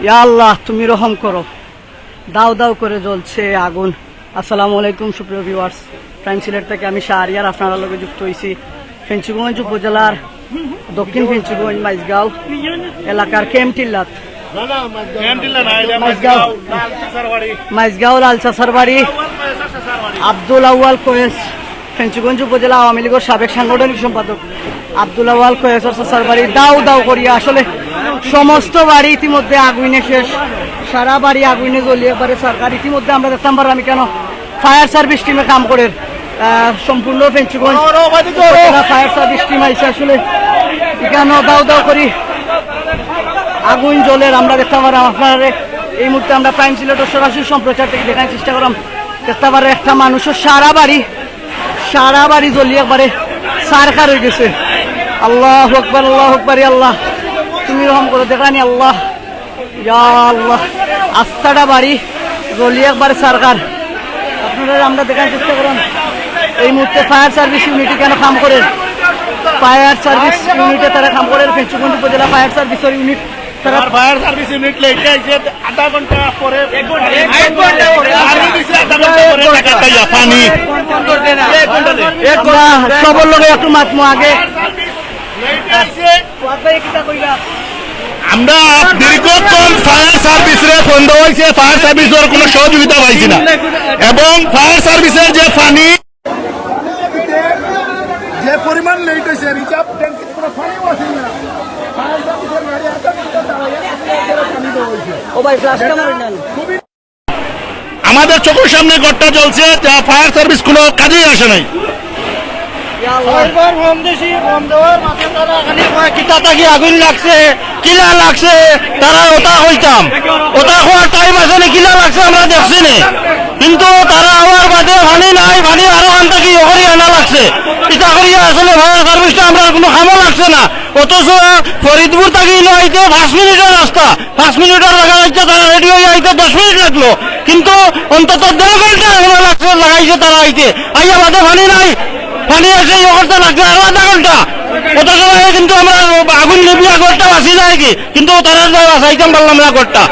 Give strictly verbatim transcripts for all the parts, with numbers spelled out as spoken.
ইয়া আল্লাহ, তুমি রহম করো। দাউ দাউ করে জ্বলছে আগুন। আসসালামু আলাইকুম সুপ্রিয় ভিউয়ার্স, প্রাইম সিলেট থেকে আমি শাহরিয়ার আপনারার লগে যুক্ত হইছি ফেঞ্চুগঞ্জ উপজেলার দক্ষিণ ফেঞ্চুগঞ্জ মাইজগাঁও এলাকার কেম টিল্লাত। মাইজগাঁও। মাইজগাঁও লাল চাচার বাড়ি। আব্দুল আউয়াল কয়েস, ফেঞ্চুগঞ্জ উপজেলা আওয়ামী লীগের সাবেক সাংগঠনিক সম্পাদক আব্দুল আউয়াল কয়েসর চাচার বাড়ি দাউ দাউ করিয়া আসলে সমস্ত বাড়ি ইতিমধ্যে আগুইনে শেষ, সারা বাড়ি আগুইনে জ্বলি একবারে ছারখার। ইতিমধ্যে আমরা দেখতাম পারলাম কেন ফায়ার সার্ভিস টিমে কাম করে, আহ, সম্পূর্ণ ফেঞ্চুগঞ্জ ফায়ার সার্ভিস টিম আইসে আসলে এখানে দাউ দাউ করি আগুন জ্বলের। আমরা দেখতাম পারলাম আপনারা এই মুহূর্তে আমরা প্রাইম সিলেটের সরাসরি সম্প্রচার থেকে দেখার চেষ্টা করলাম। দেখতে পারে একটা মানুষের সারা বাড়ি, সারা বাড়ি জ্বলি একবারে ছারখার হয়ে গেছে। আল্লাহু আকবার, আল্লাহু আকবার, ইয়া আল্লাহ তুমি রহম করো, দেখরানি আল্লাহ, ইয়া আল্লাহ, আস্তাটা বাড়ি জ্বলি একবারে ছারখার। আপনারা আমরা দেখার চেষ্টা করুন, এই মুহূর্তে ফায়ার সার্ভিস ইউনিট কেন কাম করে, ফায়ার সার্ভিস ইউনিটে তারা কাম করে, ফেঞ্চুগঞ্জ উপজেলা ফায়ার সার্ভিসের ইউনিট তারা আর ফায়ার সার্ভিস ইউনিট লেটে আইছে আধা ঘন্টা পরে। এক ঘন্টা, এক ঘন্টা পরে। আর্মি দিছে আধা ঘন্টা পরে, এক ঘন্টা। টাকা পাইয়া পানি। এক ঘন্টা। আমরা সবর লগে একটু মাতমু আগে। লেটে আইছে। আমরা দীর্ঘক্ষণ ফায়ার সার্ভিসরে ফোন দেওয়া হয়েছে, ফায়ার সার্ভিসের কোনো সহযোগিতা পাইছি না। এবং ফায়ার সার্ভিসের যে পানি যে পরিমাণ লেট হয়েছে, রিজার্ভ ট্যাঙ্কে কোনো পানিও আছে না। ফায়ার সার্ভিসের গাড়ি আধা ঘন্টা দাঁড়াইয়া পানি দেওয়া হয়েছে। ও ভাই, ফ্লাশটা মারেন না। খুবই আমাদের চোখের সামনে ঘরটা জ্বলছে, যা ফায়ার সার্ভিস কোনো কাজেই আসে নাই। ছয়বার ফোন দিছি, ফোন দেওয়ার মাঝে তারা খালি কয়, "কিতা থাকি আগুন লাগছে, কিলা লাগছে?" তারা ওটা কইতাম, ওটা কওয়ার টাইম আছে নি, কিলা লাগছে আমরা দেখছি নি। কিন্তু তারা আওয়ার বাদে পানি নাই, পানি আরো আনতা কি ওখানে আনা লাগছে। ইটা করিয়া আসলে ফায়ার সার্ভিসটা আমরা কোনো কামও লাগছে না। অথচ ফরিদপুর থাকি ইনো আইতে পাঁচ মিনিটের রাস্তা, পাঁচ মিনিটের জায়গা আইতে তারা রেডি হয়ে আইতে দশ মিনিট লাগলো, কিন্তু অন্তত দেড় ঘন্টা এখনো লাগছে, লাগাইছে তারা আইতে। আইয়া বাদে পানি নাই, পানি আসে ইয়ে করতে লাগছে আরো আধা ঘন্টা। অত সময় কিন্তু আমরা আগুন নিবি আগরটা বাঁচি যায় কি, কিন্তু তারা বাঁচাইতাম পারলাম না আগরটা।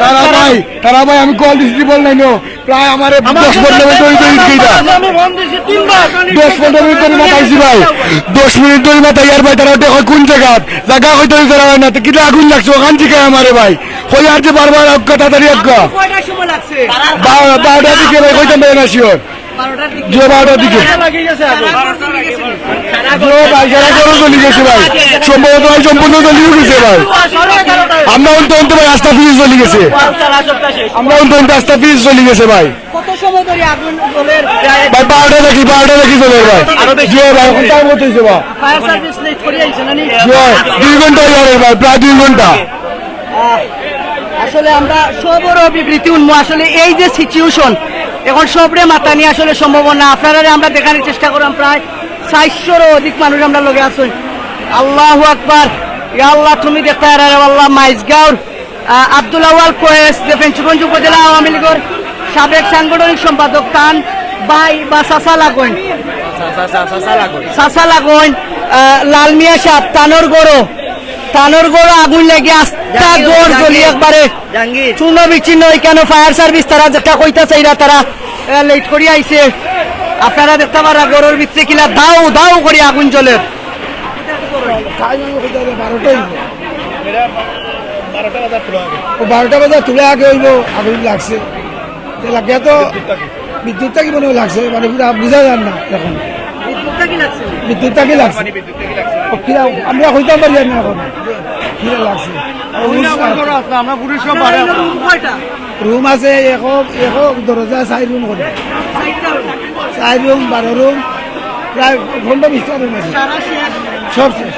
তারা ভাই, তারা ভাই, আমি কল দিছি বল নাই নো। প্রায় আমারে দশ পনেরো মিনিট ধরি ধরি দিছে এটা। দশ পনেরো মিনিট ধরি মাতাইছি ভাই। দশ মিনিট ধরি মাতাই আর ভাই, তারা ওটা কয় কোন জায়গা? জায়গা কইতে হইতে পারে না। তো কিতা আগুন লাগছে ওখান থেকে আমারে ভাই। কই আর যে বারবার আউক্কা, তাড়াতাড়ি আউক্কা। কয়টার সময় লাগছে? বা-, বারোটার দিকে ভাই, কইতাম পারে না শিওর। বারোটার দিকে। যে বারোটার দিকে। সারা ঘর জ্বলি গেছে আগুন। যে ভাই, সারা ঘরও জ্বলি গেছে ভাই। সম্ভবত ভাই সম্পূর্ণ জ্বলিও গেছে ভাই। আমরা অন্ত অন্ত ভাই আস্তা ফ্রিজ জ্বলি গেছে। আমরা অন্ত অন্ত আস্তা ফ্রিজ জ্বলি গেছে ভাই। কত সময় ধরে আগুন জ্বলের? ভাই, বারোটা থাকি, বারোটা থাকি জ্বলের ভাই। আরো বেশি। জি ভাই, এখন টাইম হতে হইছে ভাই। ফায়ার সার্ভিস লেট করে আইছে না নি? জি ভাই, দুই ঘন্টা হয়ে গেল ভাই, প্রায় দুই ঘন্টা। আহ, আসলে আমরা সবরও বিবৃতি উনমু। আসলে এই যে সিচুয়েশন, এখন সবরে মাথা নিয়ে আসলে সম্ভাবনা। আপনারারে আমরা দেখানোর চেষ্টা করলাম, প্রায় চারশোরও অধিক মানুষ আমরা লগে আছেন। আল্লাহু আকবার, ইয়া আল্লাহ, তুমি দেখতে পারো, আল্লাহ, মাইজগাঁওর আহ, আব্দুল আওয়াল কয়েস, যে ফেঞ্চুগঞ্জ উপজেলা আওয়ামী লীগের সাবেক সাংগঠনিক সম্পাদক, তান ভাই বা চাচা লাগইন। চাচা লাগইন, আহ, লাল মিয়া সাহেব, তানর ঘরও, তানর ঘরও আগুন লেগে আস্তা ঘর জ্বলি একবারে চূর্ণ বিচ্ছিন্ন। এখানে ফায়ার সার্ভিস তারা যেটা কইতা চাইরা, তারা, আহ, লেট করি আইছে। আপনারা দেখতে পারা ঘরর ভিতরে কিলা দাউ দাউ করি আগুন জ্বলে। টাইম আমি কইতে পারি বারোটাই। ও বারোটা বাজার তুলে আগে হইব, আগুন লাগছে। তো লাগে তো বিদ্যুৎ থাকি মনে হয় লাগছে, মানে পুরা বুঝা যায় না এখন। বিদ্যুৎ থাকি লাগছে? বিদ্যুৎ থাকি লাগছে। ও কিরা, আমরা কইতাম পারি না এখন। কিরা লাগছে? আমরা পুলিশ সব বাইরে। রুম আছে, এক, এক দরজা, চার রুম করে। চার রুম, বারো রুম, প্রায় পনেরো বিশটা রুম আছে। সব শেষ।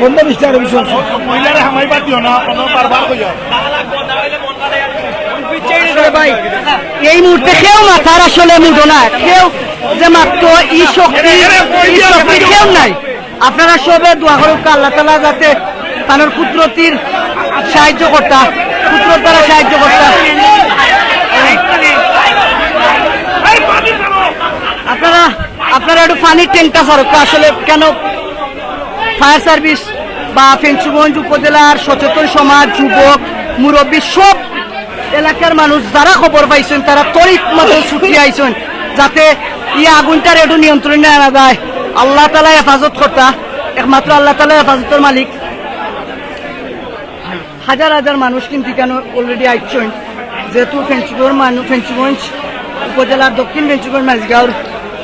পনেরো বিশটা রুম সব শেষ। মহিলারা হামাইবার দিও না, কোনো বারবার কইও। আসলে ভাই, এই মুহূর্তে কেউ মাথার আসলে মুঠো না, কেউ যে মাত্র ই শক্তি, ই শক্তি কেউ নাই। আপনারা সবে দোয়া করুক, আল্লাহ তাআলা যাতে তানর কুদরতির সাহায্য করতা, কুদরত দ্বারা সাহায্য করতা। আপনারা, আপনারা একটু পানির ট্যাঙ্কটা ছাড়ুক, আসলে কেন ফায়ার সার্ভিস বা ফেঞ্চুগঞ্জ উপজেলার সচেতন সমাজ, যুবক, মুরব্বী, সব এলাকার মানুষ যারা খবর পাইছইন, তারা তড়িৎ মতো ছুটি আইছইন, যাতে এই আগুনটার একটু নিয়ন্ত্রণে আনা যায়। আল্লাহ তাআলা হেফাজত কর্তা, একমাত্র আল্লাহ তাআলা হেফাজতর মালিক। হাজার হাজার মানুষ কিন্তু এখানো already আইছইন, যেহেতু ফেঞ্চুগঞ্জ মানু-, ফেঞ্চুগঞ্জ উপজেলার দক্ষিণ ফেঞ্চুগঞ্জ মাঝগাঁওর,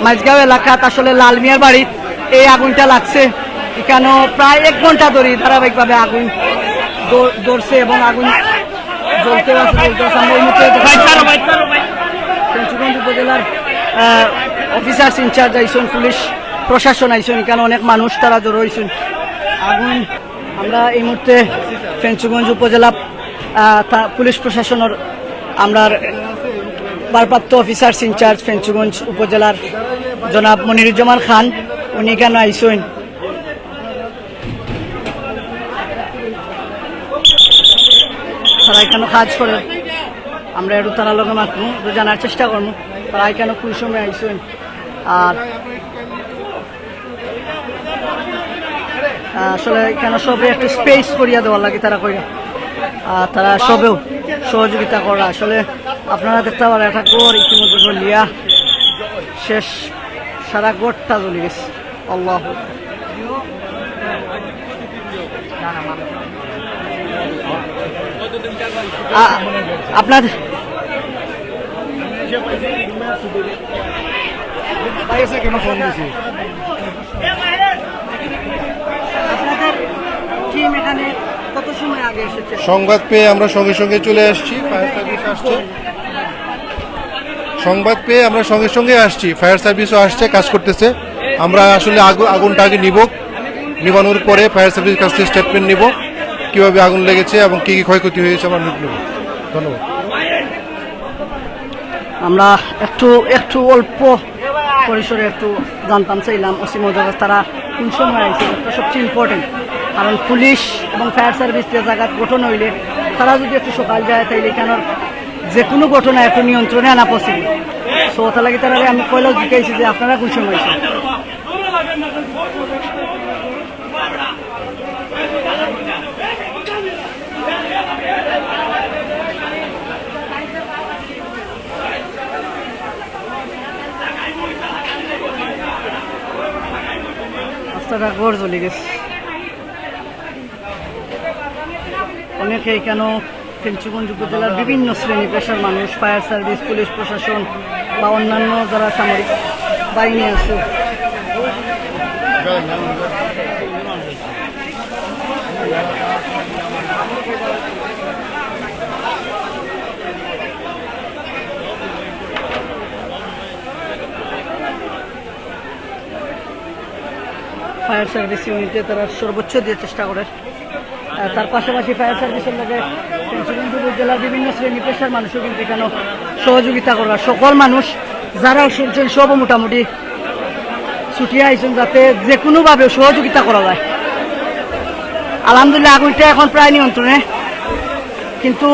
মাঝগাঁও এলাকাত আসলে লাল মিয়ার বাড়িত এই আগুনটা লাগছে। এখানো প্রায় এক ঘন্টা ধরে ধারাবাহিকভাবে আগুন ধ-, ধরছে এবং আগুন জ্বলতে আছে, জ্বলতে আছে। আমরা এই মুহূর্তে ফেঞ্চুগঞ্জ উপজেলার, আহ, অফিসার্স ইনচার্জ আইছইন, পুলিশ প্রশাসন আইছইন, এখানো অনেক মানুষ তারা জড়ো হইছইন। আগুন আমরা এই মুহূর্তে ফেঞ্চুগঞ্জ উপজেলা, আহ, থা-, পুলিশ প্রশাসনর আমরার ভারপ্রাপ্ত অফিসার্স ইনচার্জ ফেঞ্চুগঞ্জ উপজেলার জনাব মনিরুজ্জামান খান, উনি এখানো আইছইন। তারা এখানো কাজ করে, আমরা একটু তারার লগে মাতমু, একটু জানার চেষ্টা করমু তারা এখানো কোন সময় আইছইন। আর আহ, আসলে এখানো সবে একটু স্পেস করিয়া দেওয়ার লাগি তারা কইরা, আহ, তারা সবেও সহযোগিতা করা। আসলে আপনারা দেখতা পাররা, একটা ঘর ইতিমধ্যে জ্বলিয়া শেষ, সারা ঘরটা জ্বলি গেছে। আল্লাহ। আ-, আপনার ভাই এসে কেন ফোন দিছি? আপনাদের টিম এখানে কত সময় আগে এসেছে? সংবাদ পেয়ে আমরা সঙ্গে সঙ্গে চলে আসছি, ফায়ার সার্ভিস আসছে। সংবাদ পেয়ে আমরা সঙ্গে সঙ্গে আসছি, ফায়ার সার্ভিসও আসছে, কাজ করতেছে। আমরা আসলে আগু-, আগুনটা আগে নিব, নিবানোর পরে ফায়ার সার্ভিস কাছ থেকে স্টেটমেন্ট নিব, কিভাবে আগুন লেগেছে এবং কি কি ক্ষয়ক্ষতি হয়েছে আমরা নোট নেব। ধন্যবাদ। আমরা একটু, একটু অল্প পরিসরে একটু জানতাম চাইলাম ওসি মহোদয় তারা কোন সময় আইছে, এটা সবচেয়ে ইম্পর্টেন্ট। কারণ পুলিশ এবং ফায়ার সার্ভিস যে জায়গা গঠন হইলে তারা যদি একটু সকাল যায়, তাইলে এখানোর যে কোনো ঘটনা একটু নিয়ন্ত্রণে আনা পসিবল। সো তার লাগি তারা আমি পয়লা জিজ্ঞাসি যে আপনারা কোন সময় আইছেন? রাস্তাটা ঘর জ্বলি গেছে। অনেকে এখানো ফেঞ্চুগঞ্জ উপজেলার বিভিন্ন শ্রেণী পেশার মানুষ, ফায়ার সার্ভিস, পুলিশ প্রশাসন বা অন্যান্য যারা সামরিক বাহিনী আছে। ফায়ার সার্ভিস ইউনিটে তারা সর্বোচ্চ দিয়ে চেষ্টা করে। আহ, তার পাশাপাশি ফায়ার সার্ভিসের লগে ফেঞ্চুগঞ্জ উপজেলার বিভিন্ন শ্রেণী পেশার মানুষও কিন্তু এখানে সহযোগিতা করার, সকল মানুষ যারা শুনছেন সবও মোটামুটি ছুটিয়া আইছেন, যাতে যে কোনোভাবে সহযোগিতা করা যায়। আলহামদুলিল্লাহ, আগুনটা এখন প্রায় নিয়ন্ত্রণে, কিন্তু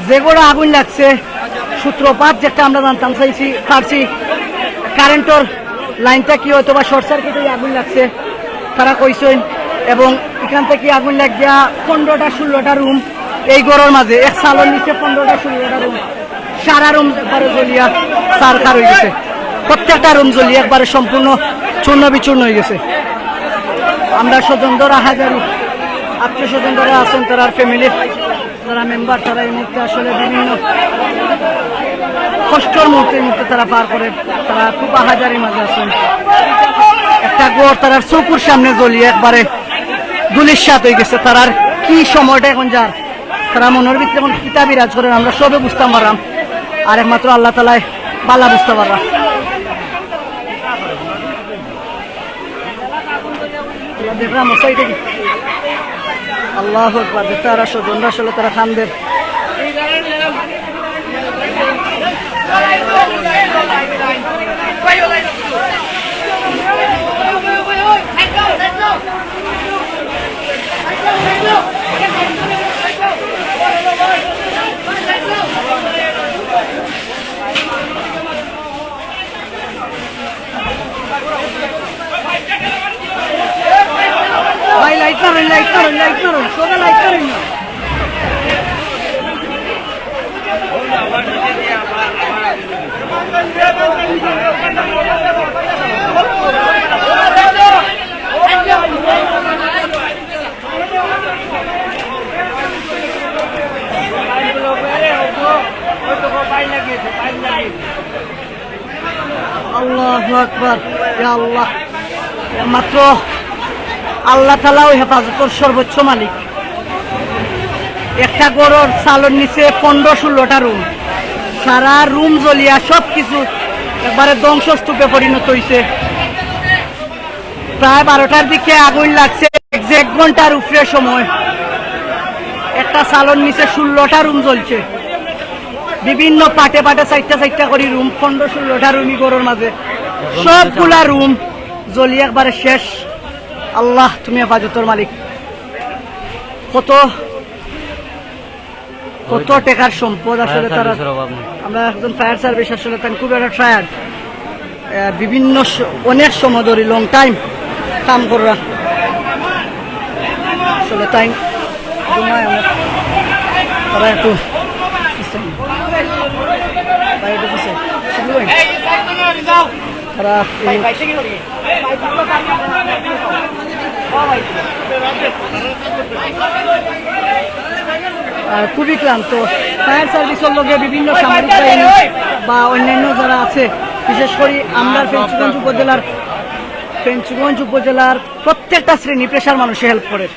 যে ঘরে আগুন লাগছে, সূত্রপাত যেটা আমরা জানতাম চাইছি, পারছি, কারেন্টর লাইনটা কি হয়তো বা শর্ট সার্কিটে আগুন লাগছে, তারা কইছেন। এবং এখান থেকে আগুন লাগিয়া পনেরোটা ষোলোটা রুম এই ঘরের মাঝে, এক সালর নিচে পনেরোটা ষোলোটা রুম, সারা রুম একবারে জ্বলিয়া ছারখার হয়ে গেছে। প্রত্যেকটা রুম জ্বলিয়া একবারে সম্পূর্ণ চূর্ণ বিচূর্ণ হয়ে গেছে। আমরা স্বজনদের আহাজারি, আত্মীয় স্বজন যারা আছেন, তারা ফ্যামিলির যারা মেম্বার, তারা এই মুহূর্তে আসলে বিভিন্ন কষ্টর মুহূর্তে এই মুহূর্তে তারা পার করে, তারা খুব আহাজারির মাঝে আছেন। একটা ঘর তারার চকুর সামনে জ্বলিয়া একবারে ধুলিস্যাৎ হয়ে গেছে। তারার কি সময়টা এখন যার, তারা মনের ভিতরে এখন কিতা বিরাজ করেন, আমরা সবে বুঝতাম পারলাম, আর একমাত্র আল্লাহ তাআলাই বালা বুঝতে পারলাম। দেখলাম, ও সাইডে কি? আল্লাহু আকবার, দেখতে তারা স্বজনরা আসলে তারা কান্দের। ভাই, লাইট মারো, লাইট আল্লাহু আকবার। ইয়া আল্লাহ, একমাত্র আল্লাহ তাআলাউ হেফাজতর সর্বোচ্চ মালিক। একটা ঘরর চালর নিচে পনেরো ষোলোটা রুম, সারা রুম জ্বলিয়া সব কিছু একবারে ধ্বংসস্তূপে পরিণত হইছে। প্রায় বারোটার দিকে আগুন লাগছে, এক, এক ঘন্টার উপরে সময়। একটা চালর নিচে ষোলোটা রুম জ্বলছে, বিভিন্ন পাটে পাটে চারটা চারটা করি রুম, পনেরো ষোলোটা রুমই ঘরর মাঝে, সবগুলা রুম জ্বলি একবারে শেষ। আল্লাহ, তুমি হেফাজতর মালিক। কত কত টেকার সম্পদ আসলে তারা। আমরা একজন ফায়ার সার্ভিস আসলে তান খুব একটা টায়ার্ড, বিভিন্ন স-, অনেক সময় ধরি, লং টাইম কাম করা। আসলে তাই ঘুমায় অনেক। তারা একটু পিছনে। ভাই, একটু পিছনে। শুধু ভাই। তারা এই আহ, খুবই ক্লান্ত। ফায়ার সার্ভিসের লগে বিভিন্ন সামরিক বাহিনী বা অন্যান্য যারা আছে, বিশেষ করে আমরা ফেঞ্চুগঞ্জ উপজেলার, ফেঞ্চুগঞ্জ উপজেলার প্রত্যেকটা শ্রেণী পেশার মানুষে হেল্প করে,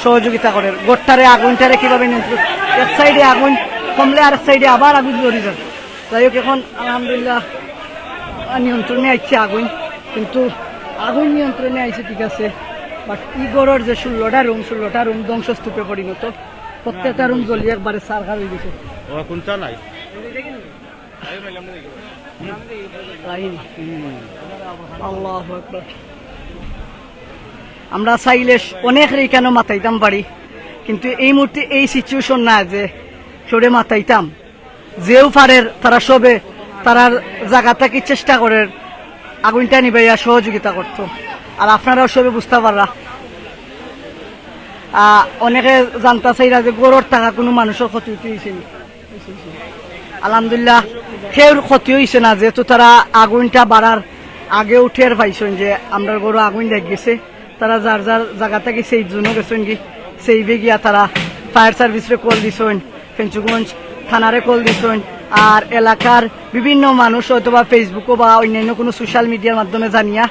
সহযোগিতা করে। ঘরটারে, আগুনটারে কিভাবে নিয়ন্ত্রণ, এক সাইডে আগুন কমলে আর এক সাইডে আবার আগুন ধরে যায়। যাই হোক, এখন আলহামদুলিল্লাহ নিয়ন্ত্রণে আইছে আগুন, কিন্তু আগুন নিয়ন্ত্রণে আইছে, ঠিক আছে, বাট ই ঘরর যে ষোলোটা রুম, ষোলোটা রুম ধ্বংসস্তূপে পরিণত। প্রত্যেকটা রুম জ্বলি একবারে ছারখার হয়ে গেছে। ওরা কোনটা নাই? আল্লাহু আকবার। আমরা চাইলে স-, অনেকরে কেন মাতাইতাম পারি, কিন্তু এই মুহূর্তে এই সিচুয়েশন না যে সরে মাতাইতাম। যেও পারের তারা সবে তারার জায়গা থাকি চেষ্টা করের আগুনটা নিবাইয়া সহযোগিতা করতো। আর আপনারাও সবে বুঝতা পাররা, আহ, অনেকে জানতা চাইরা যে ঘরর থাকা কোনো মানুষর ক্ষতি উতি হইছে নি। আলহামদুলিল্লাহ, কেউর ক্ষতি হইছে না, যেহেতু তারা আগুনটা বাড়ার আগেউ টের পাইছইন যে আমরার ঘরো আগুন লাগি গেছে। তারা যার যার জায়গা থাকি সেফ জোনো গেছইন গি, সেফে গিয়া তারা ফায়ার সার্ভিসরে কল দিছইন, ফেঞ্চুগঞ্জ থানারে কল দিছইন, আর এলাকার বিভিন্ন মানুষ হয়তো বা ফেসবুকো বা অন্যান্য কোনো সোশ্যাল মিডিয়ার মাধ্যমে জানিয়া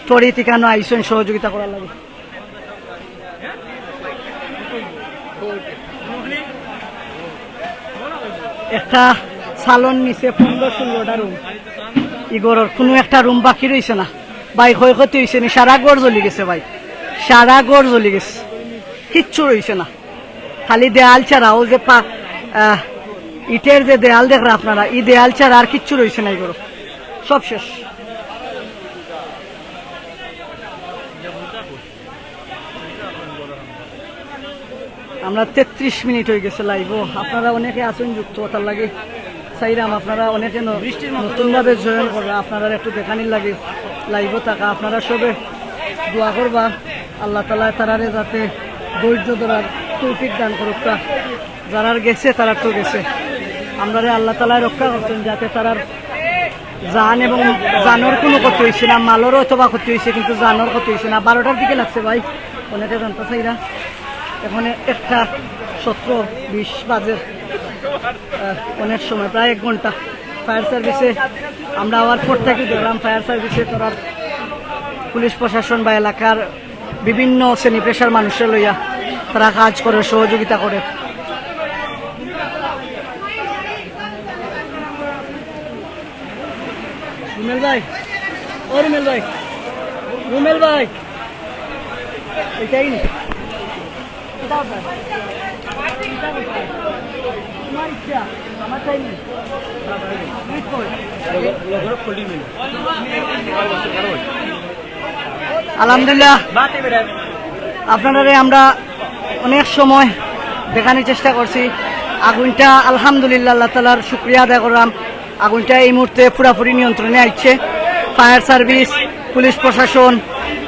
তড়ি ঠিকানো আইছইন সহযোগিতা করার লাগি। একটা চালর নিচে পনেরো ষোলোটা রুম, ই ঘরর কোনো একটা রুম বাকি রইছে না ভাই। ক্ষয়ক্ষতি হইছে নি? সারা ঘর জ্বলি গেছে ভাই, সারা ঘর জ্বলি গেছে, কিচ্ছু রইছে না। খালি দেয়াল ছাড়া, ও যে পা-, আহ, ইটের যে দেয়াল দেখরা আপনারা, ই দেয়াল ছাড়া আর কিচ্ছু রইছে না ই ঘরো, সব শেষ। আমরা তেত্রিশ মিনিট হয়ে গেছে লাইভও, আপনারা অনেকে আছেন যুক্ত, তার লাগি চাইরাম আপনারা অনেকে ন-, নতুনভাবে জয়েন কররা, আপনারা একটু দেখানির লাগি লাইভও থাকা। আপনারা সবে দোয়া করবা, আল্লাহ তাআলা তারারে যাতে ধৈর্য ধরার তৌফিক দান করুক। যারার গেছে, তারার তো গেছে, আমরারে আল্লাহ তাআলা রক্ষা করছেন, যাতে তারার জান এবং জানর কোনো ক্ষতি হইছে না, মালরও অথবা ক্ষতি হইছে, কিন্তু জানর ক্ষতি হইছে না। বারোটার দিকে লাগছে ভাই, অনেকে জানতা চাইরা। এখন একটা সতেরো বিশ বাজে, আহ, অনেক সময়, প্রায় এক ঘন্টা ফায়ার সার্ভিসে আমরা আওয়ার পর থাকি দেখলাম ফায়ার সার্ভিসে তারা পুলিশ প্রশাসন বা এলাকার বিভিন্ন শ্রেণী পেশার মানুষরে লইয়া তারা কাজ করে, সহযোগিতা করে। রুমেল ভাই, ও রুমেল ভাই, রুমেল ভাই, এটাই নি। তোমার ইচ্ছা, আমার চাই নি। আলহামদুলিল্লাহ, আপনারারে আমরা অনেক সময় দেখানির চেষ্টা করছি। আগুনটা আলহামদুলিল্লাহ, আল্লাহ তাআলার শুকরিয়া আদায় করলাম। আগুনটা এই মুহূর্তে পুরাপুরি নিয়ন্ত্রণে আইছে। ফায়ার সার্ভিস, পুলিশ প্রশাসন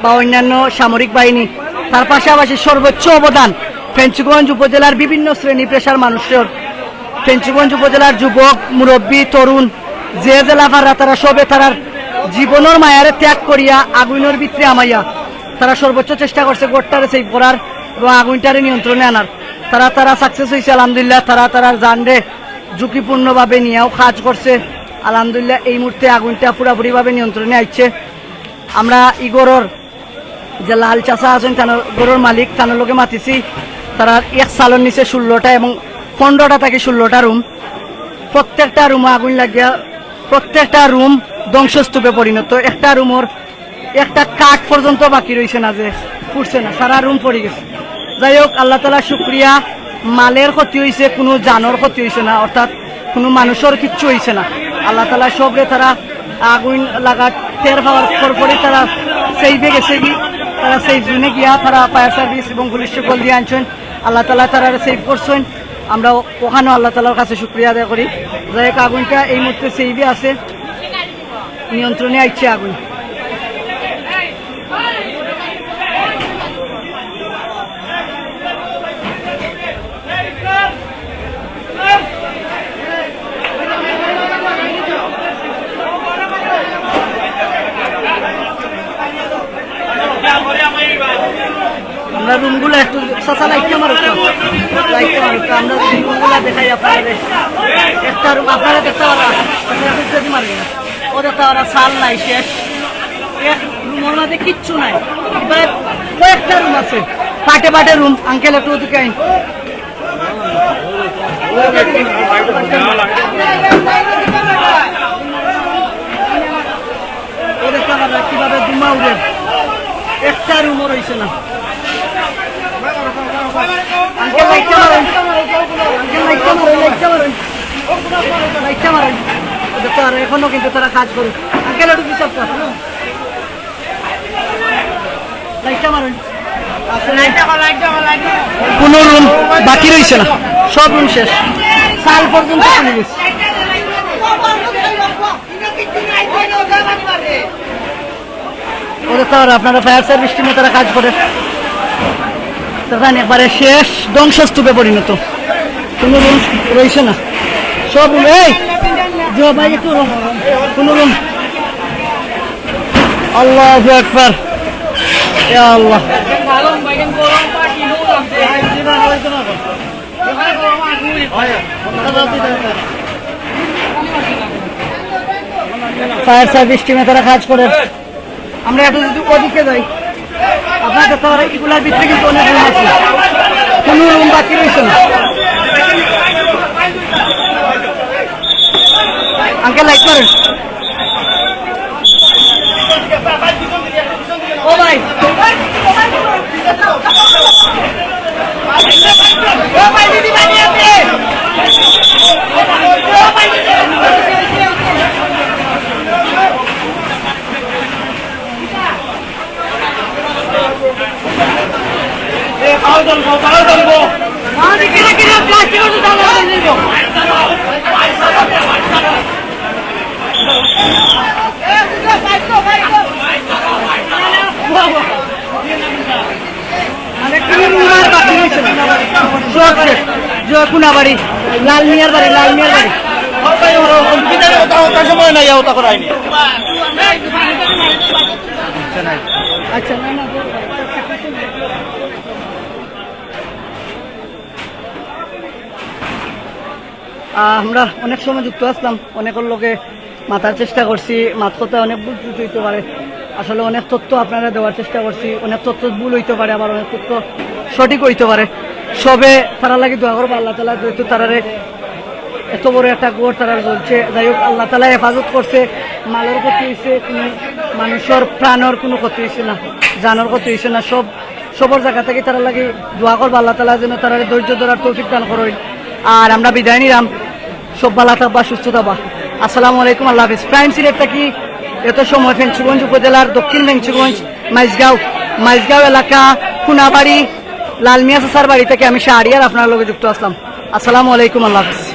বা অন্যান্য সামরিক বাহিনী, তার পাশাপাশি সর্বোচ্চ অবদান ফেঞ্চুগঞ্জ উপজেলার বিভিন্ন শ্রেণী পেশার মানুষের, ফেঞ্চুগঞ্জ উপজেলার যুবক, মুরব্বী, তরুণ, যে যেলা পাররা তারা সবে তারার জীবনর মায়ারে ত্যাগ করিয়া আগুনর ভিতরে হামাইয়া তারা সর্বোচ্চ চেষ্টা করছে ঘরটারে সেভ করার এবং আগুনটারে নিয়ন্ত্রণে আনার। তারা, তারা সাকসেস হইছে আলহামদুলিল্লাহ। তারা তারার জানরে ঝুঁকিপূর্ণভাবে নিয়াও কাজ করছে। আলহামদুলিল্লাহ, এই মুহূর্তে আগুনটা পুরাপুরিভাবে নিয়ন্ত্রণে আইছে। আমরা ই ঘরর যে লাল চাচা আছইন, তান ঘরর মালিক, তান লগে মাতিছি। তারার এক চালর নিচে ষোলোটা এবং পনেরোটা থাকি ষোলোটা রুম, প্রত্যেকটা রুমো আগুন লাগিয়া প্রত্যেকটা রুম ধ্বংসস্তূপে পরিণত। একটা রুমর একটা কাঠ পর্যন্ত বাকি রইছে না যে ফুটছে না, সারা রুম পড়ি গেছে। যাই হোক, আল্লাহ তাআলার শুকরিয়া, মালের ক্ষতি হইছে, কুনু জানর ক্ষতি হইছে না, অর্থাৎ কুনু মানুষর কিচ্ছু হইছে না। আল্লাহ তাআলা সবরে তারা আগুন লাগার টের পাওয়ার পরপরই তারা সেফে গেছে গি, তারা সেফ জোনে গিয়া তারা ফায়ার সার্ভিস এবং পুলিশরে কল দিয়া আনছইন। আল্লাহ তাআলা তারারে সেফ করছইন, আমরা ওখানেও আল্লাহ তাআলার কাছে শুকরিয়া আদায় করি। যাই হোক, আগুনটা এই মুহূর্তে সেফে আছে। নিয়ন্ত্রণে আইছে আগুন। আমরা রুমগুলা একটু, চাচা, লাইটটা মারো তো। লাইটটা মারো তো, আমরা রুমগুলা দেখাই আপনারারে। একটা রুম আপনারা দেখতা পাররা, আপনারা যদি মারি না। ও দেখতা পাররা, চাল নাই, শেষ। এক রুমর মাঝে কিচ্ছু নাই। এবার কয়েকটা রুম আছে, পাটে পাটে রুম। আঙ্কেল, একটু ওদিকে আইন। ও দেখতা পাররা কিভাবে ধুমা উড়ে, একটা রুমও রইছে না। আঙ্কেল, লাইটটা মারেন, আঙ্কেল, লাইটটা মারেন, লাইটটা মারেন, লাইটটা মারেন। দেখতা পাররা, এখনো কিন্তু তারা কাজ করে। আঙ্কেল, একটু হিসাব কর। লাইটটা মারেন। কুনু রুম বাকি রইছে না, সব রুম শেষ, চাল পর্যন্ত খুলি গেছে। ও দেখতা পাররা, আপনারা ফায়ার সার্ভিস টিমে তারা কাজ করে, তারা একবারে শেষ, ধ্বংসস্তূপে পরিণত। কুনু রুম রইছে না, সব রুম। এই, জিও ভাই, একটু রুম, কুনু রুম। আল্লাহু আকবার। ইয়া আল্লাহ। ফায়ার সার্ভিস টিমে তারা কাজ করে। আমরা একটু যদি ওদিকে যাই, আপনারা দেখতা পাররা, এগুলার ভিতরে কিন্তু অনেক রুম আছে, কুনু রুম বাকি রইছে না। আঙ্কেল, লাইট মারেন। ও ভাই, মানে, কুনু রুম আর বাকি রইছে না। সব শেষ। যে কোনাবাড়ি, লাল মিয়ার বাড়ি, লাল মিয়ার বাড়ি। সময় নাই, ওটা করায়নি। আচ্ছা, না, না। আহ, আমরা অনেক সময় যুক্ত আছলাম, অনেকর লগে মাতার চেষ্টা করছি, মাত কথায় অনেক ভুল ত্রুটি অইতো পারে। আসলে অনেক তথ্য আপনারারে দেওয়ার চেষ্টা করছি, অনেক তথ্য ভুল অইতো পারে, আবার অনেক তথ্য সঠিক অইতো পারে। সবে তারার লাগি দোয়া করবা, আল্লাহ তাআলা যেহেতু তারারে এত বড় একটা ঘর তারার জ্বলছে, যাই হোক, আল্লাহ তাআলা হেফাজত করছে, মালর ক্ষতি অইছে, কুনু মানুষর প্রাণর কুনু ক্ষতি অইছে না, জানর ক্ষতি অইছে না, সব সবর জাগা থাকি তারার লাগি দোয়া করবা, আল্লাহ তাআলা যেন তারারে ধৈর্য ধরার তৌফিক দান করইন। আর আমরা বিদায় নিলাম, সব ভালা থাকবা, সুস্থ থাকবা। আসসালামু আলাইকুম, আল্লাহ হাফেজ। প্রাইম সিলেট থাকি এত সময় ফেঞ্চুগঞ্জ উপজেলার দক্ষিণ ফেঞ্চুগঞ্জ, মাইজগাঁও, মাইজগাঁও এলাকা, কোনাবাড়ি, লালমিয়া চাচার বাড়ি থাকি আমি শাহরিয়ার আপনারার লগে যুক্ত আছলাম। আসসালামু আলাইকুম, আল্লাহ হাফেজ।